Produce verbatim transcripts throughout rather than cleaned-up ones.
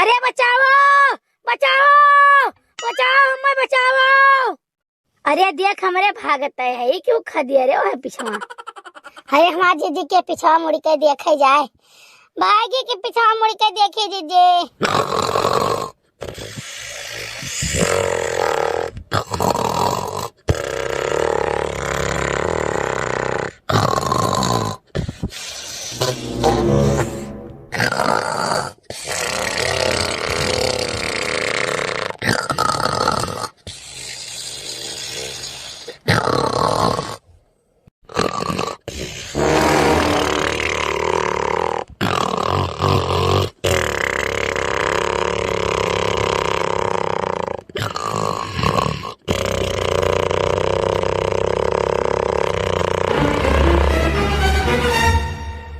अरे बचाओ, बचाओ, बचाओ, हमें बचाओ। अरे देख, हमरे भागत है, ई क्यों खा दिया रे, ओहे पिछवा। अरे हमार जीजी के पिछवा मुड़ के देखे जाए, भागी के पिछवा मुड़ के देखी जीजी।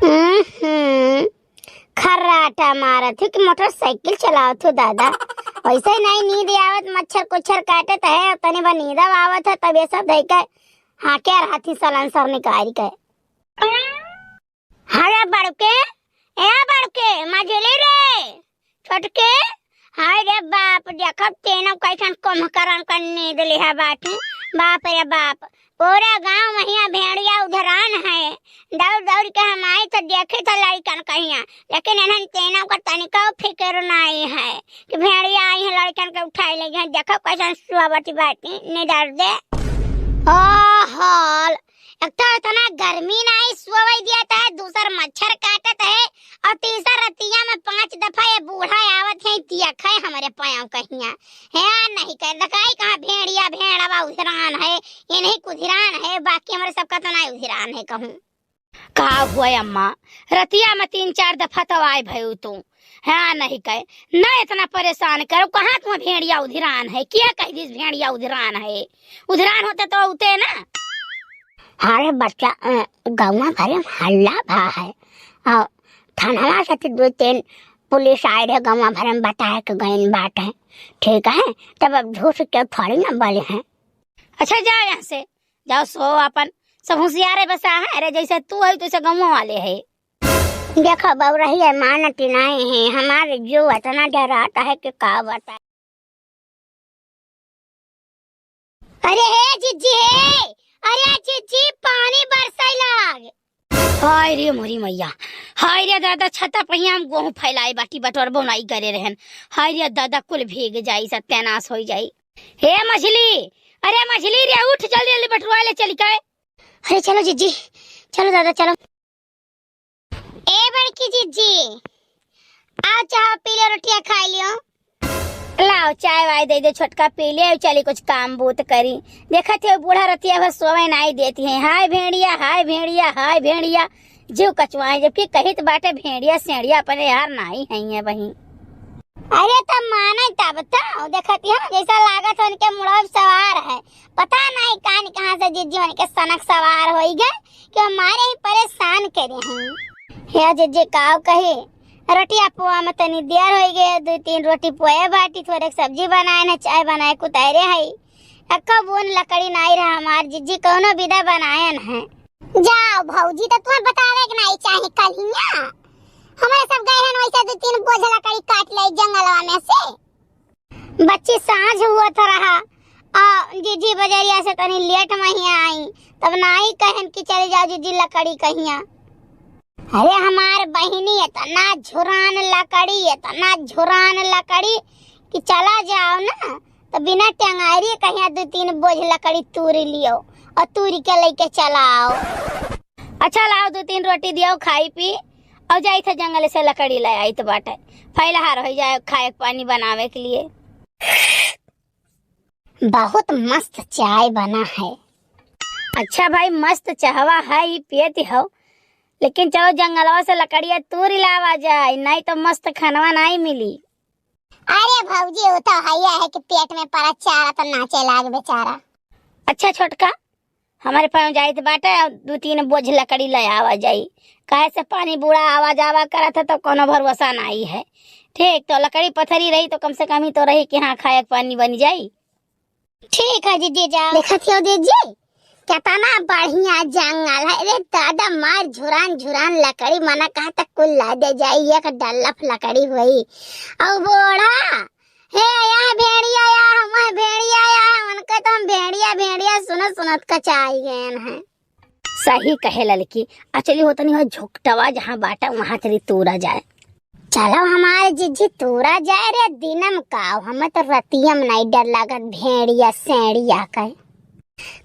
हम्म, खर्राटा मारत हो कि मोटरसाइकिल चलावत हो दादा? वैसे ही नहीं नींद आवत, मच्छर कुच्छर काटत है, तनी बा नींद आवत है, तब ये सब धई के हाँके रहत ही सलन सर निकाल के। अरे बड़के, ए बड़के, मझली रे, छोटके, हाय रे बाप, देखब तेनव कैसन कुंभकर्ण का नींद लिहा बाटी। बाप रे बाप, पूरा गांव महिया भेड़िया उधरान है। दौड़ दौड़ के हम आई तो देखी तो लड़िकन कहिया, लेकिन इन्हन तेनव का तनिको फिक्र नाई है कि भेड़िया आई है लड़िकन के उठाई ले जाए। देखब कैसन सोवत बाटी निदर दे। ओ हाल, एक तो इतना गर्मी नाई सोवई दिया था, दूसर मच्छर काटत है, और तीसर रतिया में पांच दफा ये बूढ़ा आवत है, तिया खाए हमरे पाँव कहिया। है नहीं कह दकाई कहाँ भेड़िया भेड़वा उधिरान है, ये नहीं कुधिरान है, बाकी हमरे सबका तो नाई उधिरान है कहूँ। का हुआ अम्मा, रतिया में तीन चार दफा तो आए भयू तू, हाँ नहीं कहे, ना इतना परेशान करो, कहाँ तुम्हें भेड़िया उधिरान है, क्या कह दिस भेड़िया उधिरान है, उधिरान होते तो होते ना। अरे बच्चा, अ, गौवा भरे में हल्ला भा है, और थानवा से तो दो तीन पुलिस आए रहे, गौवा भरे में बताए के गइन बाटे, ठीक है, तब अब झूठ के थोड़ी ना बोले हैं। अच्छा जाओ यहाँ से, जाओ सो अपन, सब होशियारे बसा है, अरे जैसे तू है तैसे गौवा वाले है। देखो बउरही है, मानत नाई है, हमारे जो इतना डराता है कि का बताए। अरे हे जिज्जी हे, अरे जिज्जी पानी बरसाई लाग। हाय रे मोरी मैया, हाय रे दादा, छता पहिया हम गोहूं फैलाए बाटी बटोर बोनाई करे रहन। हाय रे दादा, कुल भीग जाई, सत्यानाश होई जाई। हे मछली, अरे मछली रे, उठ जल्दी जल्दी बटुआ ले चली के। अरे चलो जिज्जी, चलो दादा चलो। ए बड़की जिज्जी, आओ चाह पी लो, रोटिया खाई लियो। लाओ चाय वाय दे दे छोटका, पी ले, चली कुछ काम बूत करी। देखत है बूढ़ा रतिया भर सोवे नाई देती है। हाय भेड़िया, हाय भेड़िया, हाय भेड़िया, जीव कचुआए, जबकि कहित बाटे भेड़िया सेड़िया अपने यार नाई है ये बही। अरे तब माने तब तो देखत हो जैसा लागत है उनके मुड़वा पे सवार है। पता नहीं कान कहाँ से जिज्जी उनके सनक सवार होई गए कि हमारे ही परेशान करे हैं। हे जिज्जी काव कही, रोटिया पोआ में तनी देर होई गए, दो तीन रोटी पोए बाटी, थोड़े सब्जी बनाए न, चाय बनाए कुतारे है। एक्को बून लकड़ी नाई रहा हमार जिज्जी, कौनो विदा बनायन है। जाओ भौजी, तो तुम्हें बतावे के नाई चाहे कल हिया। हमारे सब गए हन वैसे दो तीन बोझ लकड़ी काट ले जंगलवा में से। बच्ची सांझ हुआ था रहा, आ जिज्जी बजरिया से तनी लेट में ही आई, तब नाई कहन कि चले जाओ जिज्जी लकड़ी कहिया। अरे हमार बहिनी इतना झुरान लकड़ी, इतना झुरान लकड़ी कि चला जाओ ना तो बिना टेंगारी कहिया दो तीन बोझ लकड़ी तूरी लियो और तूरी के लेके चला आओ। अच्छा लाओ दो तीन रोटी दियो खाई पी और जाई थे जंगल से लकड़ी ले आई तो बाटे फैलहार हो जाए खाए के पानी बनावे के लिए। बहुत मस्त चाय बना है। अच्छा भाई मस्त चाहवा है ही पियती हो, लेकिन चलो जंगलवा से लकड़िया तूरी लावा जाए, नहीं तो मस्त खानवा नहीं मिली। अरे भौजी, वो तो हैया है कि पेट में पड़ा चारा तो नाचे लाग बेचारा। अच्छा छोटका, हमारे पाँव जाइत बाटे, दो तीन बोझ लकड़ी ले आवा जाई, काहे से पानी बूढ़ा आवा जावा करत है तो कोनो भरोसा नहीं है। ठीक, तो लकड़ी पथरी रही तो कम से कम ही तो रही कि हाँ खाए के पानी बन जाई। ठीक है जीजी, जाओ। देखत हो जीजी, केतना बढ़िया जंगल है रे दादा, मार झुरान झुरान लकड़ी, मना कहा त कुल लादे जाई, एक डल्लफ लकड़ी होई। अउ बोड़ा, हे या भेड़िया या, हम भेड़िया या, उनके तो हम भेड़िया भेड़िया सुनत सुनत कचाई गए हैं। सही कहे ललकी। आ चली हो तनी हो झोकटवा जहाँ बाटा वहाँ चली तूरा जाए। चलो हमारे जिज्जी तूरा जाए रे दिनम का, हमें तो रतियम नहीं डर लागत भेड़िया सेड़िया कहे।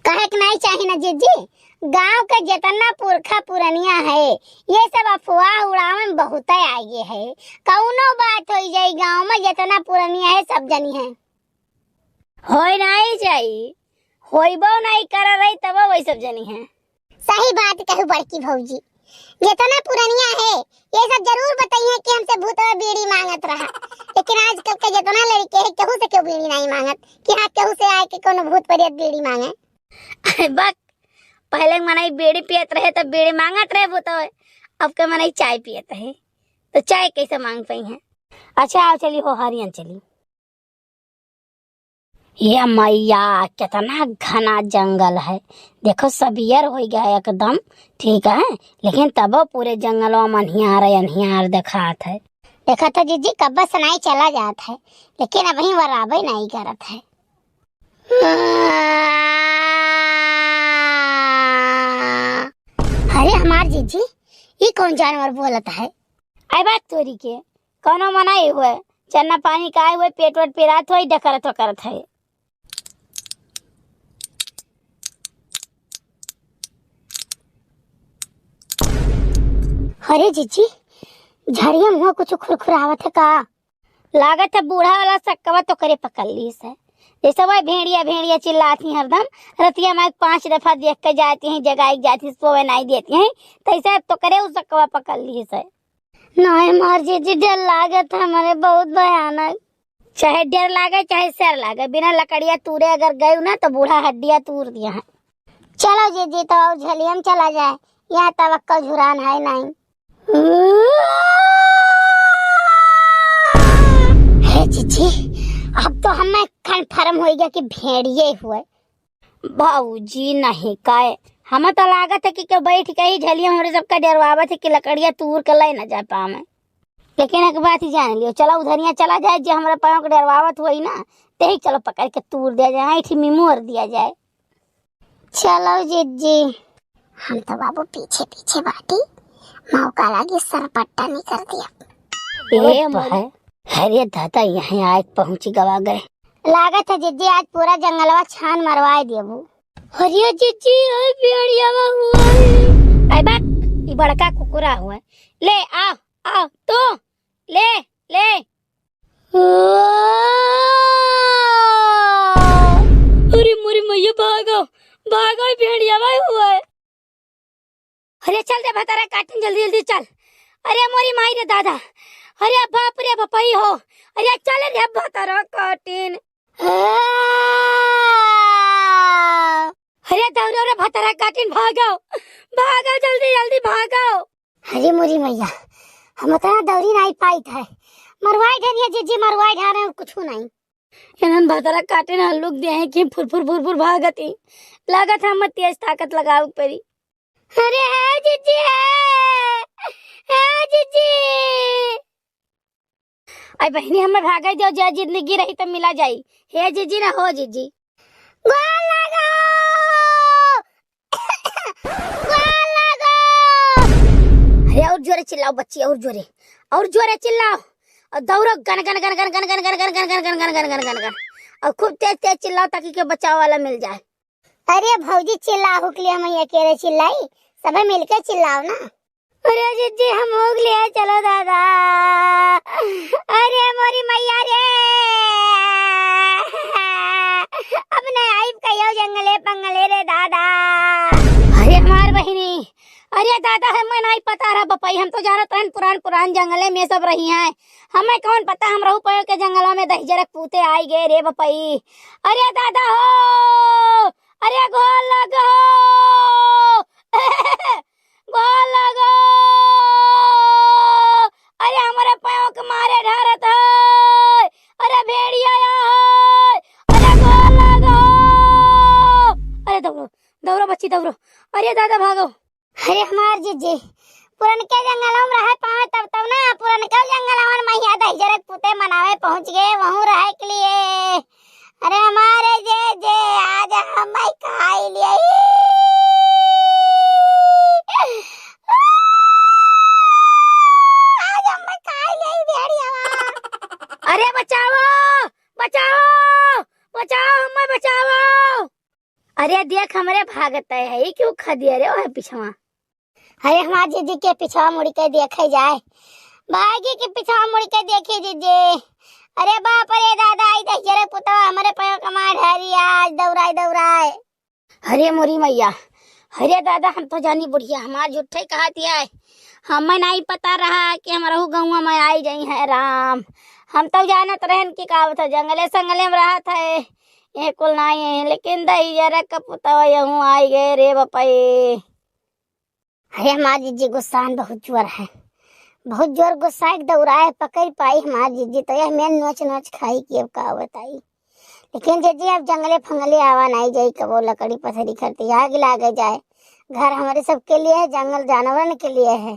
कहे के नहीं चाही ना जिज्जी, गांव के जितना पुरखा पुरनिया है ये सब अफवाह उड़ावे में बहुत आगे है। कौनो बात हो जाए गांव में जितना पुरनिया है सब जनी है। होए नहीं जाई, होइबो नहीं कर रही तब वही सब जनी है। सही बात कहू बड़की भौजी, जितना पुरनिया है ये सब जरूर बताइए कि हमसे भूतवा बीड़ी मांगत रहा, लेकिन आजकल के जितना लड़के हैं केहू से केहू बीड़ी नहीं मांगत कि हाँ केहू से आए के कोनो भूत प्रेत बीड़ी मांगे। अरे बक, पहले मनई बीड़ी पियत रहे तो बीड़ी मांगत रहे भूतवा, अब के मनई चाय पियत है तो चाय कैसे मांग पाई है। अच्छा आओ चली हो हरियन चली। ये मैया, कितना घना जंगल है। देखो, सबियर हो गया है एकदम, ठीक है, लेकिन तबो पूरे जंगलवा में अन्हियार है, अन्हियार देखात है। देखो तो जीजी, कब्बे से नाई चला जात है, लेकिन अबहीं बराबर नाई करत है। अरे हमार जीजी, ई कौन जानवर बोलत है? आई बात तोरी के, कौनो मनाई हुए, चन्ना पानी का आए हुए, पेट वेट पिरात हुए, डकरत वकरत है। अरे जीजी, झड़िया मुँह कुछ खुरखुरावत है का? लागत है बूढ़ा वाला सक्कवा तो करे पकड़ ली से। जैसे वह भेड़िया भेड़िया चिल्लात ही हरदम, रतिया में पांच दफा देख के जाती हैं, जगाई जाती हैं, सोवे नहीं देती हैं, तैसे तो करे उ सक्कवा पकड़ ली से। नहीं मार जीजी, डर लागत है हमरे बहुत भयानक। चाहे डर लागे चाहे सर लागे, बिना लकड़िया तूरे अगर गयू ना तो बूढ़ा हड्डिया तूर दिया है। चलो जीजी, तो और झलियम चला जाए, यहाँ तवक्कल झुरान है नहीं। हे जीजी, अब तो हमें कन्फर्म हो गया कि भेड़िए हुए। बाबूजी नहीं काए, हमें तो लागत है कि केहू बैठ के ही झलिया हमरे सबका डरवावत है कि लकड़िया तूर के ले ना जा पावे। लेकिन एक बात ही जान लियो, चलो उधरिया चला जाए, जे हमरा पाँव के डरवावत हुई ना, तेही चलो पकड़ के तूर दिया जाए, ऐठी में मोर दिया जाए। चलो जीजी। हम तो बाबू पीछे पीछे बाटी, मौका लागी सरपट्टा निकर दिया। ए भाई, अरे दादा, यहाँ आए पहुँची गवा गए। लागत है जीजी आज पूरा जंगलवा छान मरवाए देबू। अरे जीजी, ओए भेड़ियावा हुआ है। आई बात, ई बड़का कुकुरा हुआ है। ले आ, आ, तो, ले, ले। अरे मोरी मैया, भागो, भागो, ई भेड़ियावा हुआ है। अरे चल रे भतारा काटिन, जल्दी जल्दी चल। अरे मोरी माई रे दादा, अरे बाप रे बपई हो, अरे चल रे भतारा काटिन। अरे दौड़ो रे भतारा काटिन, भागो, भागो, जल्दी जल्दी भागो। अरे मोरी मैया, हम उतना दौड़ी नहीं पाइत है, मरवाई ढारिया जीजी, मरवाई ढारे और कुछ नहीं। इन्हन भतारा काटिन हल्लुक दे हैं कि फुरफुर फुरफुर भागत ही, लागत है हम तेज ताकत लगावे के पड़ी। अरे हे जीजी, हे, हे जीजी। आई बहिनी, हमें भागे दो, जे जिंदगी रही तो मिला जाई। हे जीजी ना हो जीजी। गोल लागो, गोल लागो। अरे और जोरे चिल्लाओ बच्ची, और जोरे, और जोरे चिल्लाओ। और दौड़ो गन गन गन गन। और खूब तेज तेज चिल्लाओ ताकि के बचाव वाला मिल जाए। अरे भौजी, चिल्लाहू के लिए हम अकेले चिल्लाई, सभे मिलके चिल्लाओ ना। अरे जीजी, हम हो गए, चलो दादा। अरे मोरी मैया रे, अब नहीं आइब कहियो जंगले पंगले रे दादा। अरे हमार बहिनी, अरे दादा, हमें नहीं पता रहा बपई, हम तो जानत रहन पुरान पुरान जंगले में सब रही हैं। हमें कौन पता, हम रहू पयो के जंगलों में दहिजरक पूते आई गए रे बपई। अरे दादा हो, अरे गोल लगो, गोल लगो। अरे हमरे पाँव के मारे ढारत है। अरे भेड़िया आया है। अरे गोल लगो। अरे दौड़ो, दौड़ो बच्ची। दौड़ो। अरे दादा भागो। अरे हमार जीजी, पुरनके जंगलवा में रहे पावे तब, तब ना, पुरनके जंगलवा में मैया दहिजरे के पुते मनावे पहुँच गए, वहूँ रहे के लिए। अरे हमारे जीजी, आज हम खाई लिए। आज हम खाई लिए भेड़ियावा। अरे बचाओ, बचाओ, बचाओ, हमें बचाओ। अरे देख, हमरे भागत है, ई क्यों खा दिया रे ओहे पिछवा? अरे हमार जीजी के पिछवा मुड़ के देखे जाए, भागी के पिछवा मुड़ के देखी जीजी। अरे बाप रे दादा, आई दहिजरे पुतवा हमरे पैर कमा ढारी आज, दौड़ाए दौड़ाए। अरे मोरी मैया, अरे दादा, हम तो जानी बुढ़िया हमार झूठे कहत है, हमें नहीं पता रहा कि हमरहू गौवा में आई जाई है राम। हम तो जानत रहन कि का होता, जंगले संगले में रहत है, ये कुल नहीं है, लेकिन दहिजरे के पुतवा यहूँ आई गए रे बपई। अरे हमार जीजी गुस्सान बहुत जोर है, बहुत जोर गुस्सा के दौड़ाए पकड़ पाई हमार जीजी, तो यह मेन नोच नोच खाई कि अब का बताई। लेकिन जीजी अब जंगले फंगले आवा नहीं जाई, कबो लकड़ी पथरी खरती आग लागे जाए। घर हमारे सबके लिए है, जंगल जानवरन के लिए है।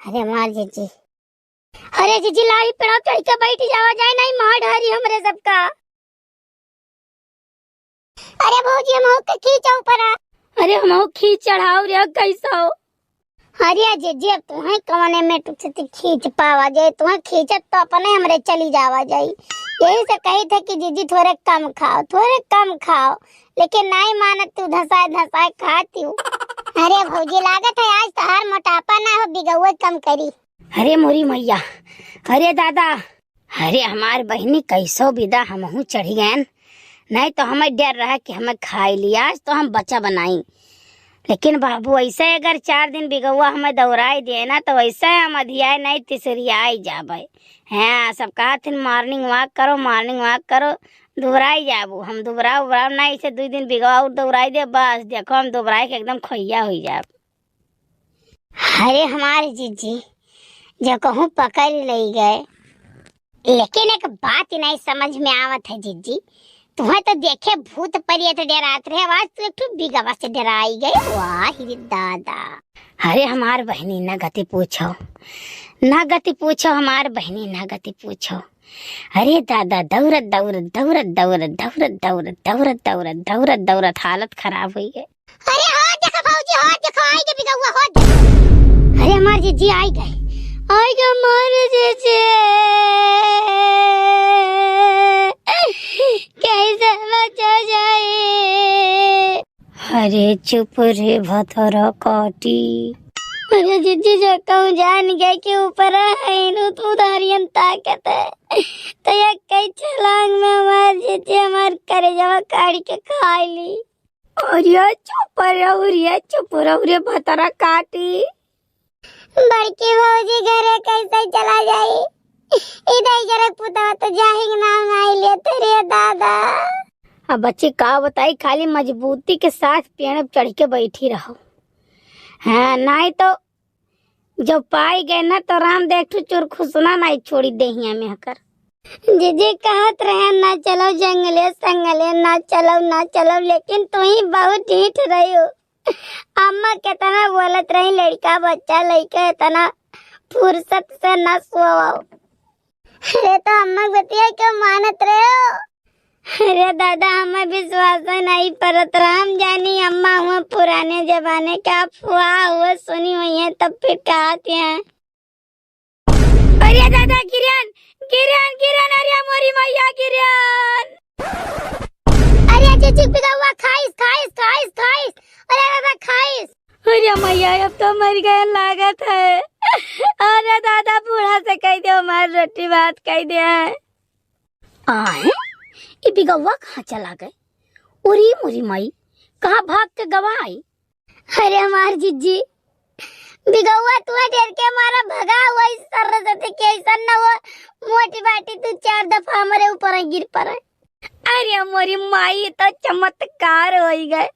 अरे हमार जीजी, अरे जीजी, लाई पेड़ा चढ़ के बैठ जावा जाए, नहीं मार डारी हमरे सबका। अरे भौजी, हम के खींचा ऊपर आ। अरे हम खींच चढ़ाओ रे, कैसा हो? अरे जीजी, अब तुम्हें कवने में टुक से खींच पावा जाए, तुम्हें खींचत तो अपने हमरे चली जावा जाई। यही से कही थे कि जीजी थोड़े कम खाओ, थोड़े कम खाओ, लेकिन नहीं मानत तू, धसाए धसाए खाती हूँ। अरे भौजी, लागत है आज तोहार मोटापा ना हो, बिगौत कम करी। अरे मोरी मैया, अरे दादा, अरे हमार बहिनी कैसो विदा हमहू चढ़ी गयन, नहीं तो हमें डर रहा कि हमें खाई ली, आज तो हम बचा बनाई। लेकिन बाबू ऐसे अगर चार दिन बिगौवा हमें दौड़ाई दिए ना तो वैसे हम अधियाए नहीं तिसरियाई जाबे। हाँ, सब कहत हिन morning walk करो, morning walk करो, दुबराई जाबू। हम दुबराओ उबराओ नहीं, ऐसे दुई दिन बिगौवा और दौड़ाई दे, बस देखो हम दुबराई के एकदम खोइया हुई जाब। अरे हमारे जीजी, जो कहूँ पकड़ ले गए, लेकिन एक बात ही नहीं समझ में आवत है जीजी, तुम्हें तो देखे भूत परियत डरात रहे, आज तू एक ठो बिगवा से डराई गए। वाह रे दादा। अरे हमार बहिनी ना गति पूछो, ना गति पूछो हमार बहिनी, ना गति पूछो। अरे दादा, दौड़त दौड़त दौड़त दौड़त दौड़त दौड़त दौड़त दौड़त दौड़त दौड़त हालत खराब हुई गए। अरे हो देखो भौजी, हो देखो, आई गए बिगौवा, हो देखो। अरे हमार जीजी आई गए, आई गए हमार जीजी। कैसे बचा जाए? अरे चुप रे भतरा काटी। अरे जीजी, जो कहूँ जान गए कि ऊपर है नु तू धारियन ताकत है, तो ये कई छलांग में हमार जीजी हमार करेजवा काढ़ के खा ली। अरे चुप रहो रे, चुप रहो रे भतरा काटी। बड़की भौजी घरे कैसे चला जाई? इधर जरक पुतवा तो जाही के नाम नहीं लेते रे दादा। अब बच्ची का बताई, खाली मजबूती के साथ पेड़ पे चढ़ के बैठी रहो। हाँ, नहीं तो जब पाई गए ना तो राम देख ठू चुरखुसना नहीं छोड़ी देहिया में हकर। जीजी कहत रहे ना चलो जंगले संगले, ना चलो, ना चलो, लेकिन तू ही बहुत ढीठ रही हो। अम्मा केतना बोलत रही, लड़का बच्चा लइके एतना फुर्सत से न सोवो। अरे तो अम्मा के बतिया क्यों मानत रहे हो? अरे दादा, हमें विश्वास नहीं परत रहा। हम जानी अम्मा हुआ पुराने जमाने का अफवाह हुआ सुनी हुई है, तब फिर कहते हैं। अरे दादा, गिरन, गिरन, गिरन, अरे मोरी मैया, गिरन। अरे जीजी, बिगौवा खाइस, खाइस, खाइस, खाइस। अरे दादा, खाइस। अरे मैया, अब तो मर गए लागत है। अरे दादा, बूढ़ा से कह दे, हमार रोटी भात कह दे। आए, ई बिगौवा कहाँ चला गए? अरे मोरी माई, कहाँ भाग के गवा आई? अरे हमार जीजी, बिगौवा तू डेर के मारा भगा, वही सरस्वती के ऐसा न हो, मोटी बाटी तू चार दफा हमरे ऊपर गिर पड़े। अरे मोरी माई, तो चमत्कार होई गए।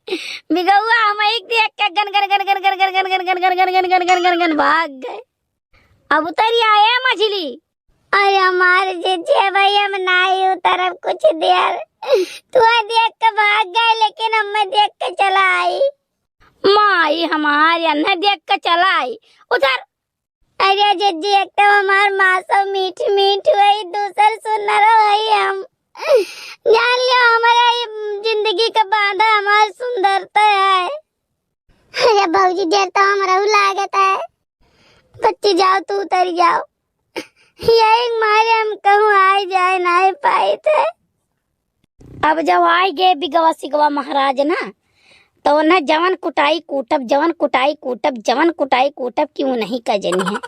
बिगौवा हम एक देख के गन गन गन गन गन गन गन गन गन गन गन गन गन गन गन गन गन गन गन भाग गए। अब उतरी आए मछली। अरे हमार जीजी, भाई हम नाई उतरब कुछ देर। तू देख के भाग गए, लेकिन हमें देख के चला आई। माई हमार, एन्हे देख के चला आई। उधर। अरे जिज्जी, एक तो हमार माँ सब मीठ मीठ हुई, दूसर सुनर हुई हम। जान लियो, हमारा ये जिंदगी का बांधा हमार सुंदरता है। अरे भौजी, डर तो हमरहू लागत है। बच्ची जाओ, तू उतर जाओ। यही मारे हम कहूँ आए जाए नाहीं पाइत है। अब जब आइ गए बिगवा सिगवा महाराज ना, तो उन्हें जवन कुटाई कूटब, जवन कुटाई कूटब, जवन कुटाई कूटब कि उन्हीं का जनी है।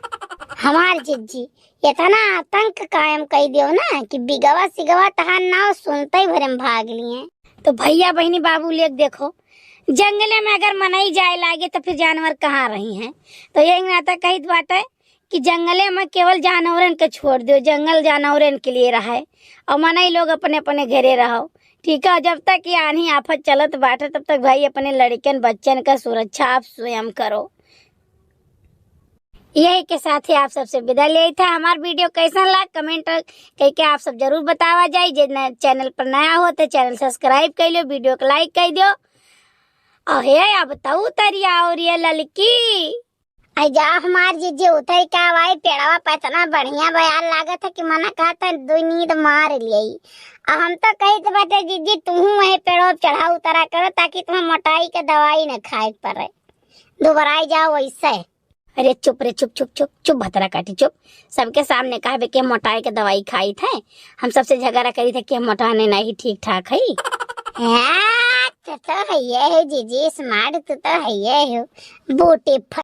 हमार जिज्जी, इतना आतंक कायम कइ दियो ना कि बिगवा सिगवा तहार नाव सुनते ही भरे में भाग लिए। तो भइया बहिनी बाबू लेग देखो, जंगले में अगर मनई जाए लागे तो फिर जानवर कहाँ रही हैं? तो यही नाता कहित बाटे कि जंगले में केवल जानवरन के छोड़ दियो, जंगल जानवरन के लिए रहे और मनई लोग अपने अपने घरे रहो। ठीक है, जब तक ये आन्ही आफत चलत बाटे तब तक भाई अपने लड़िकन बच्चन का सुरक्षा आप स्वयं करो। यही के साथ ही आप सबसे विदा लेइत है। हमार video कैसन लाग comment कइके आप सब जरूर बतावा जाई। जे नए channel पर नया हो तो channel subscribe कइ लियो, video को like कइ दियो। अहे अब तऊ तरिया और ये ललकी। आई जा हमार जिज्जी उतरी का भाई, पेड़वा पे इतना बढ़िया बयार लागत है कि मना कहत है दो नींद मार लियई। आ हम तो कहित बाटे जिज्जी तुहूँ वही पेड़वा पे चढ़ा उतरा करो ताकि तुम्हें मोटाई के दवाई न खाए के पड़े, दुबराई जाओ वैसे। अरे चुप रे, चुप, चुप, चुप, चुप भतरा काटी, चुप। सबके सामने कहबे कि हम मोटाई के दवाई खाइत है, हम सबसे झगड़ा करित है कि हम मोटाने नहीं ठीक ठाक है। हाँ, तू तो हइये हो जिज्जी, smart तू तो हइये हो, बूटी